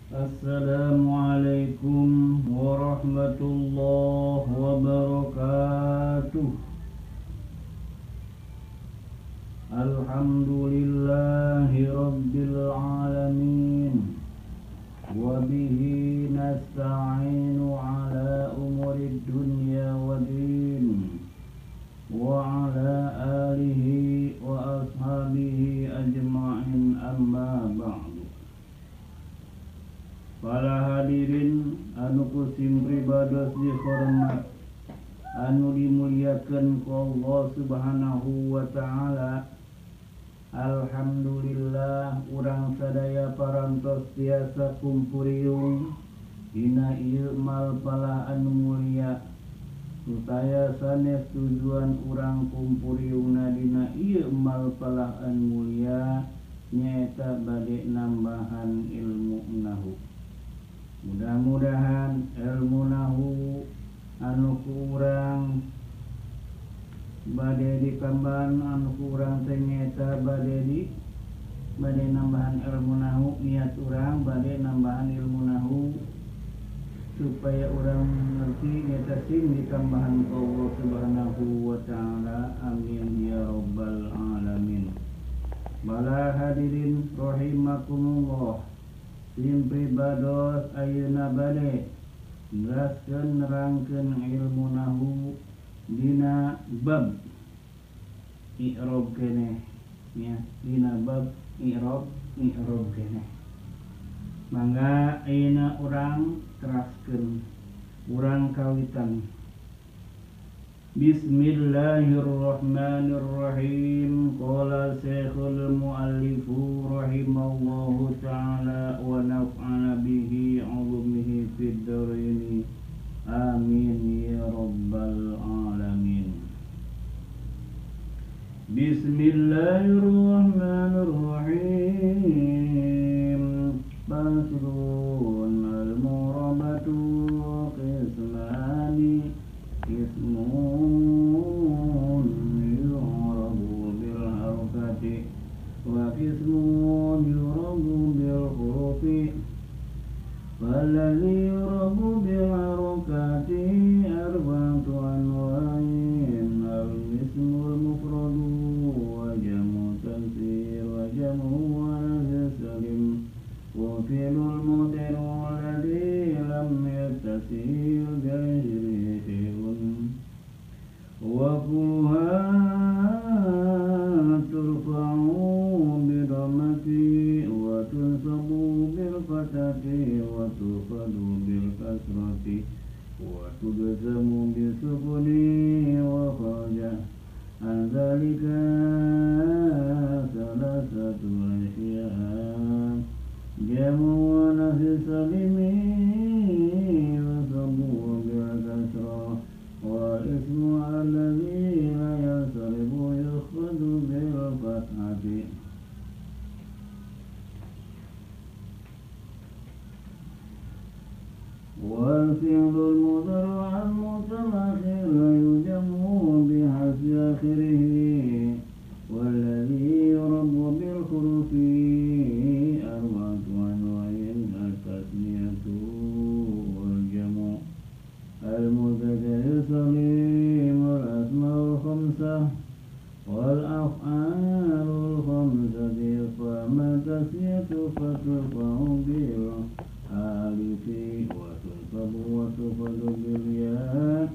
Assalamualaikum warahmatullahi wabarakatuh. Alhamdulillahi rabbil alamin. Wabihi nasta'inu ala umurid dunya waddin. Wa ala alihi wa ashabihi ajma'in, amma ba'du. Para hadirin anu kusim pribados dihormat, anu dimuliakan ku Allah Subhanahu wa ta'ala. Alhamdulillah urang sadaya parantos tiasa kumpuriung dina ieu malpalah anu mulia. Supaya sanes tujuan urang kumpuriungna dina ieu malpalah anu mulia nyaeta bade nambahan ilmu nahu. Mudah-mudahan ilmu nahu anu kurang bade ditambahan, anu kurang teh nyaeta bade nambahan ilmu nahu, niat urang bade nambahan ilmu nahu supaya urang ngerti nyaeta sing ditambahan ku Allah Subhanahu wa ta'ala. Amin ya rabbal alamin. Bala hadirin rahimakumullah, sim pribados ayeuna bade neraskeun nerangkeun ilmu nahu dina bab i'rab keneh nya, dina bab i'rab keneh. Mangga ayeuna urang teraskeun, urang kawitan. Bismillahirrahmanirrahim. Qala syekhul muallifu rahimallahu ta'ala wa naf'ana bihi 'ulumihi fid dharain. Amin ya rabbal alamin. Bismillahirrahmanirrahim. Faslun al-murabatu qismani. Ismun yu'rabu bil harakati wa ismun yu'rabu bil hurufi. Walladhi yu'rabu bil harakati arba'atu anwa'in: al-ismul mufradu wa jam'u taksir wa jam'u muannas salim wa fi'lul mudhari alladhi lam yattasil bihi shay'un wa kulluha turfa'u bidhammati wa tunsabu bil fathati wa tukhadu bil kasrati wa tujzamu bisukuni wa kharaja an dhalika thalathatu asya' jamu muannas salimi wa sabu bil kasrah wal ismu alladhi la yansaribu yukhadu bil fathati. Wal fi'lul mudhari al mutaakhir yujammu bihasbi akhirih walladhi yurabbu bil hurufi arba'atu anwa'in: at-tasniyatu wal jamu al-mudzakkar salim wal asmaul khamsah wal af'alul khamsati. Fama tasniyatu faturfa'u bil alifi wa tunsabu wa tukhadu bil ya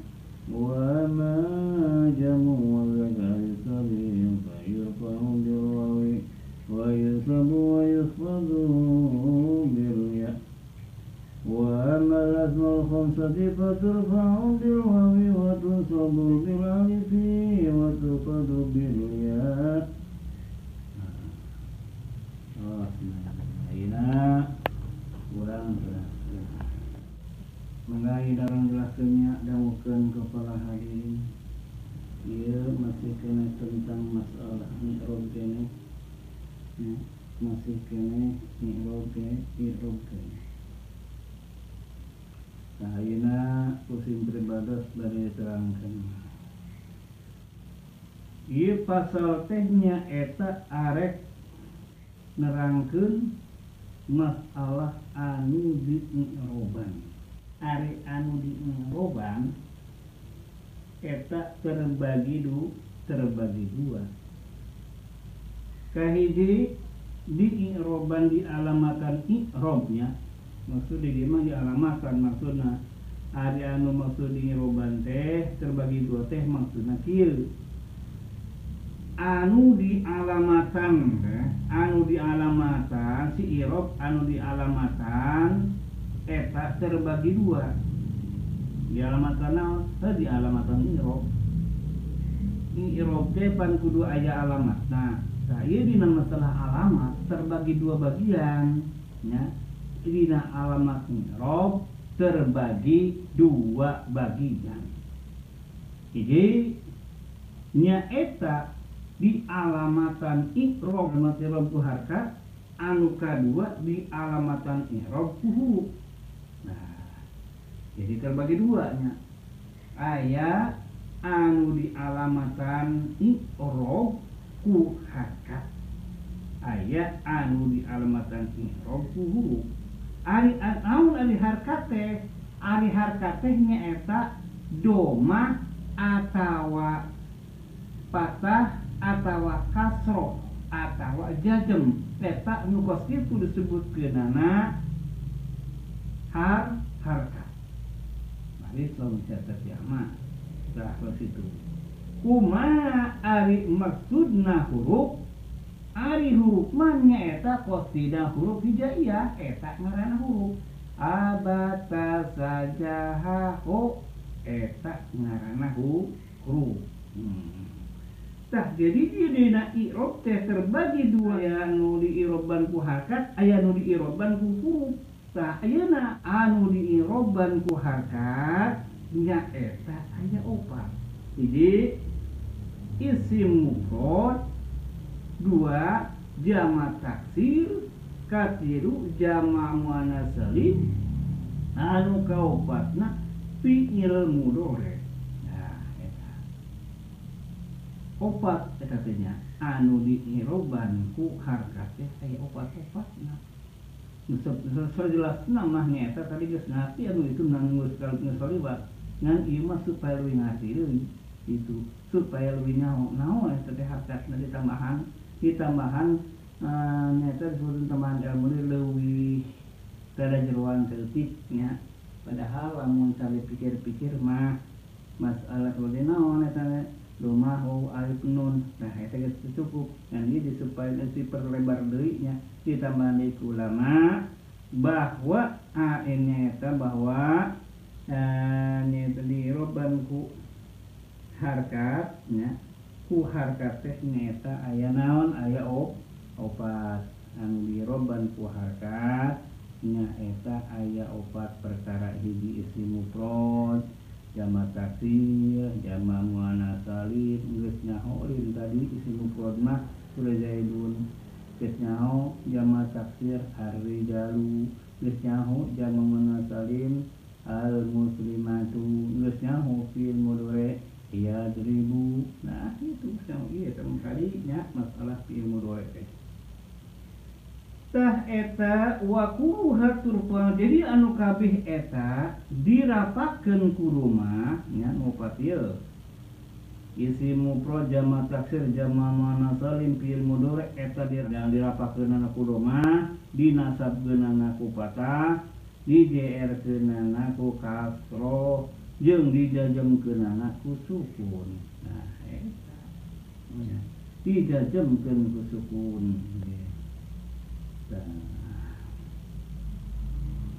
wa ma jamu mudzakkar salim fayurfa'u bil wawi wa yunsabu wa yukhfadu bil ya. Wa amma al-asmaul khamsati faturfa'u bil wawi wa tunsabu bil alifi wa tukhadu bil ya. Oh, ayeuna urang jelaskeun. Mangga urang jelaskeun nya dangukeun ka para hadirin. Ieu masih kena tentang masalah i'rab keneh. Ya, masih kena i'rab keneh. Nah, ayeuna kusim pribados bade terangkeun. Ieu pasal teh nya eta arek nerangkeun masalah anu diiroban. Ari anu diiroban eta terbagi dua. Kahiji diiroban dialamatan i'robnya, maksud di mah dialamatan maksudna ari anu maksud diiroban teh terbagi dua teh maksudna kieu. Anu dialamatan anu dialamatan si i'rob anu dialamatan eta terbagi dua. Dialamatan naon? Dialamatan i'rob. I'rob teh pan kudu aya alamatna. Tah ieu dina masalah alamat terbagi dua bagian nya. Dina alamat i'rob terbagi dua bagian. Hiji nya eta di alamatan i'rob i'rob ku harkat, anu kadua di alamatan i'rob ku huruf. Nah, jadi terbagi dua nya. Aya anu di alamatan i'rob ku harkat, aya anu di alamatan i'rob ku huruf. Ari naon ari harkat teh? Ari harkat teh nyaeta domah atawa patah atawa kasroh atawa jajem. Eta nu kos kitu disebutkeunana harkat. Mari tong catet ya mah. Tah kos kitu. Kumaha ari maksudna huruf? Ari huruf mah nyaeta kos dina huruf hijaiyah, eta ngaranna huruf. Abata sajaha ho eta ngaranna huruf. Tah jadi dina i'rob teh terbagi dua, aya anu diiroban ku harkat, aya anu diiroban ku huruf. Tah ayeuna anu diiroban ku harkat nyaeta aya opat. Hiji isim mufrad, dua jama taksir, katilu jama muannas salim, anu kaopatna fi'il mudhari. Nah eta opat eta teh nya anu diiroban ku harkat teh aya opat-opatna. Nu sajelasna mah nyaeta tadi geus ngarti anu itu nang geus liwat. Ngan ieu mah supaya leuwih ngarti deui itu, supaya leuwih nyaho naon eta teh harkatna ditambahan nyaeta disebutkeun tambahan ilmu leuwih tada jeroan saeutik nya. Padahal lamun sampe pikir-pikir mah masalah teh naon eta domah waw alif nun. Nah eta geus cukup. Ngan ieu supaya diperlebar deui nya ditambahan deui ku ulama bahwa nyaeta bahwa nyaeta diiroban ku harkat nya, ku harkat teh nyaeta aya naon, aya opat. Anu diiroban ku harkat nyaeta aya opat perkara. Hiji isim mufrad, jama taksir, jama muannas salim, geus nyaho tadi isim mufrad mah sudah zaidun, geus nyaho jama taksir ar-rijalu, geus nyaho jama muannas salim al muslimatu, geus nyaho fi'il mudhari yadribu. Nah itu nyaho ieu teh kali nya masalah fi'il mudhari teh. Tah eta wa kuruha turfa, jadi anu kabeh eta dirapakeun ku rumah nya ngopat ieu. Isim mufrad jama taksir jama muannas salim fi'il mudhari eta dirapakeunana ku rumah, dinasabkeunana ku patah, dijerkeunana ku kasroh, jeung dijajemkeunana ku sukun. Nah eta nya dijajemkeun ku sukun.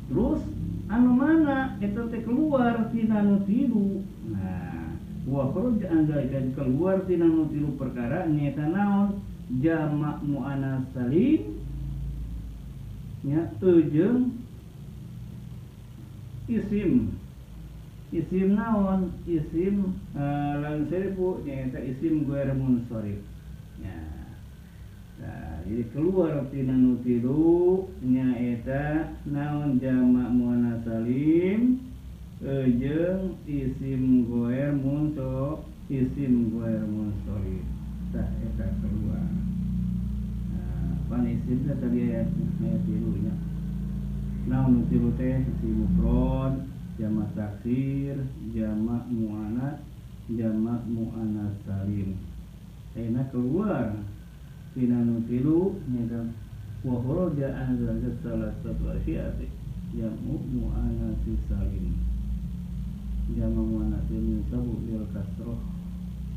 Terus anu mana eta teh keluar tina nu tilu. Nah, wa khuruj an zalika keluar tina nu tilu perkara nyaeta naon? Jamak muannas salim nya jeung isim. Isim naon? Isim lain seribu nyaeta isim ghair munsharif. Nya. Nah, jadi keluar tina nu tilu nyaeta naon? Jamak muannas salim jeung isim ghair munsharif, isim ghair munsharif. Tah eta keluar. Nah, Pan isim teh tadi ayat tilu nya. Naon nu tilu teh isim mufrad, jamak taksir, jamak muannats, jamak muannats salim. Ayeuna keluar tina nu tilu nyaeta wa kharaja an zalika salasatu asyati jamu muannats salim. Jamak muannats sabu bil kasroh.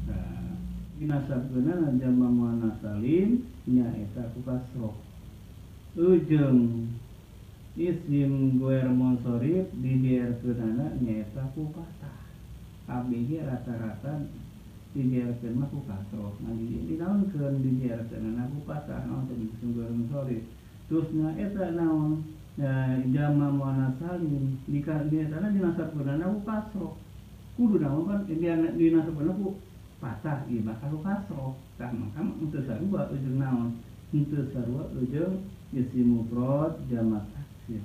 Nah, dinasabkeunana jamak muannats salim nyaeta ku kasroh. Ujung isim ghair munsharif dijerkeunana nyaeta ku fathah. Kabeh rata-rata dijerkeun mah ku kasroh. Nah, dinaonkeun dijerkeunana ku fathah naon teh isim ghair munsharif. Terus na eta naon jamak muannats salim dikana dinasabkeunana ku kasroh. Kudu naon kan dinasabkeunana ku patah ieu bakal kasroh. Tah mangka teu sarua ujung naon? Teu sarua ujung isim mufrad jamak taksir.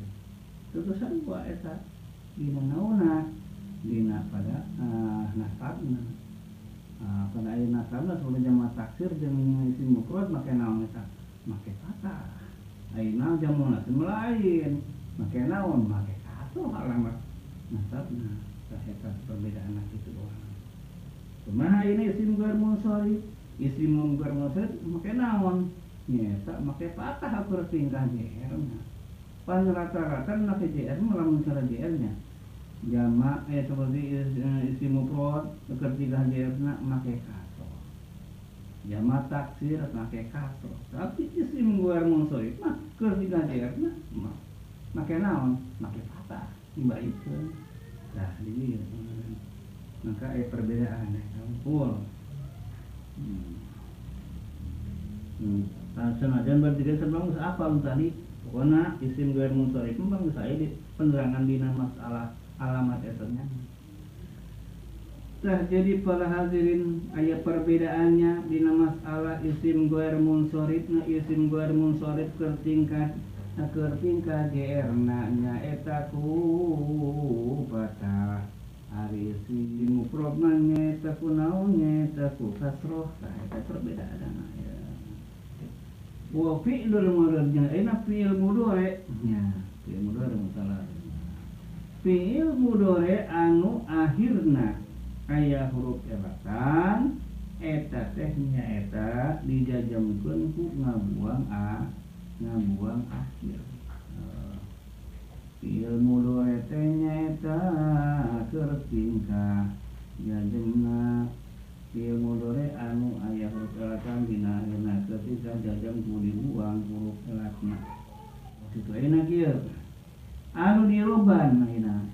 Teu sarua eta dina naonna? Dina pada nasabna. Pada aya nasabna sebelum jamak taksir jeung isim mufrad make naon eta? Make patah. Ayeuna jamak taksir lain, make naon? Make kasroh alamat nasabna. Tah eta perbedaanna kitu doang. Kumaha ini isim ghair munsharif? Isim ghair munsharif make naon? Nyaeta make patah akur tingkah JR-nya. Pan rata-rata make JR mah lamun cara JR-nya. Jamak seperti isim mufrad keur tingkah JR-na make kasroh. Jamak taksir make kasroh. Tapi isim ghair munsharif mah keur tingkah JR-na make naon? Make patah dibalikeun. Tah di dieu. Maka ada perbedaan kumpul. Senajan bertiga sebelum apa tadi pokoknya isim ghair munsharif memang saya di penerangan dina masalah alamat esnya. Tah jadi para hadirin aya perbedaannya dina masalah isim ghair munsharif na isim ghair munsharif keur tingkat JR na nyaeta ku patah. Ari isim mufrad mah nyaeta ku naon nyaeta ku kasroh. Tah eta perbedaanna ya. Wa fi'lul mudhari ayeuna fi'il mudhari nya, fi'il mudhari masalah. Fi'il mudhari anu akhirna aya huruf elatan eta teh nyaeta dijajamkeun ku ngabuang a, ngabuang akhir. Fi'il mudhari teh nyaeta keur tingkah jajamna fi'il mudhari anu aya huruf elatan dina akhirna ketika jajam ku dibuang huruf elatna. Kitu ayeuna kieu. Anu diroban ayeuna.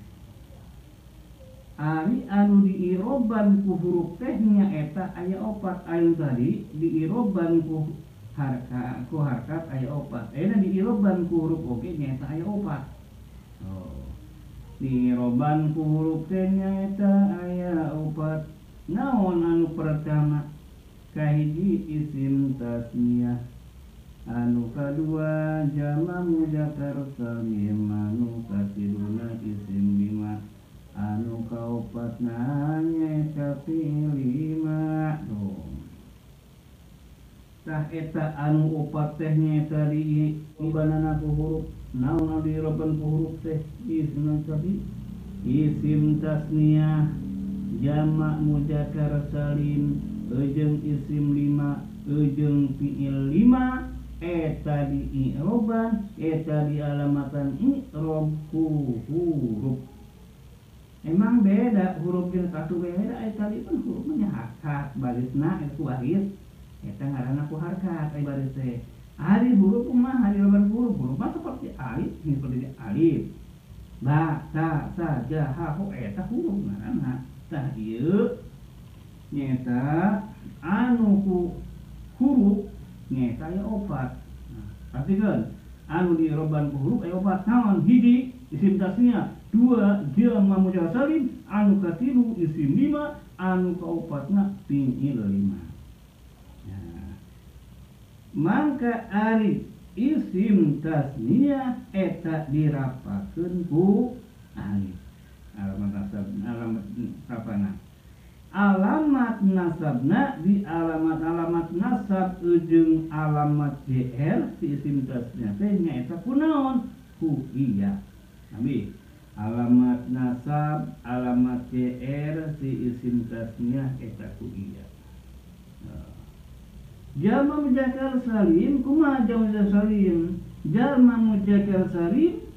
Ari anu diiroban ku huruf teh nyaeta aya opat. Anu tadi diiroban ku harkat aya opat. Ayeuna diiroban ku huruf oge nyaeta aya opat. Oh. Diiroban ku huruf teh nyaeta aya opat. Naon anu pertama? Kahiji isim tasniyah, anu kadua jama muzakkar salim, anu katiluna isim lima, anu kaopatna nyaeta fi'il lima. Tuh. Tah eta anu opat teh nyaeta diirobanana ku huruf. Naon anu diiroban ku huruf teh? Isim tadi isim tasniyah, jamak muzakkar salim, eujeung isim lima, eujeung fi'il lima, eta diiroban, eta dialamatan i'rob ku huruf. Emang beda huruf jeung satu beda eta tadi kan huruf mah nya harkat barisna eta ku baris eta ngaranna ku harkat ai baris teh. Ari huruf mah ari roban huruf, huruf mah seperti alif, seperti alif, ba, ta, sa, ja, ha, ho eta huruf ngaranna. Tah ieu nyaeta anu ku huruf nyaeta aya opat. Nah, perhatikeun anu diroban ku huruf aya opat. Naon? Hiji isim tasniyah, dua jamak muzakkar salim, anu katilu isim lima, anu kaopatna fi'il lima. Nah, mangka ari isim tasniyah eta dirapakeun ku alif. Alamat nasab, alamat rapana. Alamat nasabna di alamat-alamat nasab ujung alamat JR si isim tasnya teh nyaeta kunaon ku iya. Abi alamat nasab alamat JR si isim tasnya eta ku iya. Jama muzakkar salim kumaha jama muzakkar salim? Jama muzakkar salim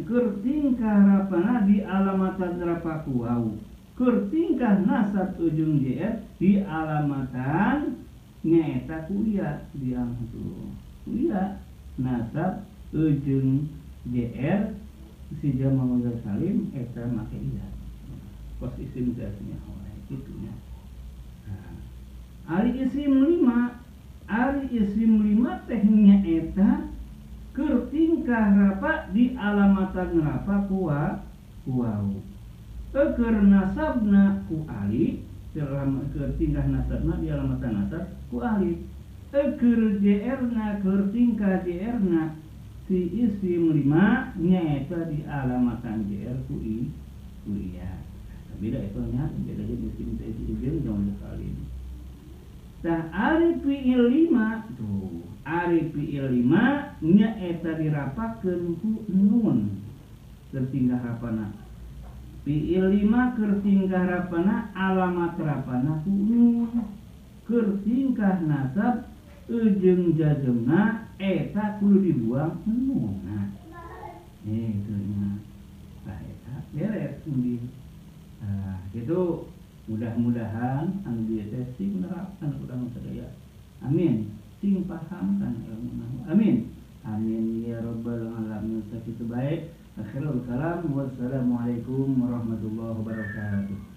keur tingkah rapana di alamatan rapa ku wau. Keur tingkah nasab ujung JR di alamatan nyaeta ku iya di alamat ku iya nasab ujung JR si jama muzakkar salim eta make iya kos isim tasnya wae kitu nya. Nah, ari isim lima, ari isim lima teh nyaeta keur tingkah rapa di alamatan rapa ku wau. Keur nasabna ku alif, keur tingkah nasabna di alamatan nasab ku alif. Keur JR-na, keur tingkah JR-na si isim lima nyaeta di alamatan JR ku i ku iya. Beda itu nya, beda jeung isim teh jeung jama salim. Tah ari fiil lima tuh, ari fiil lima nyaeta dirapakeun ku nun keur tingkah rapana. Fiil lima keur tingkah rapana alamat rapana ku nun. Keur tingkah nasab ujung jazmna eta kudu dibuang nunna. Itu nya. Tah eta beres di. Nah, gitu mudah-mudahan anu dieu teh sing nerapkan urang sadaya. Amin. Sing paham kana ilmu. Amin. Amin ya rabbal alamin. Sakitu bae. Akhirul kalam, wassalamualaikum warahmatullahi wabarakatuh.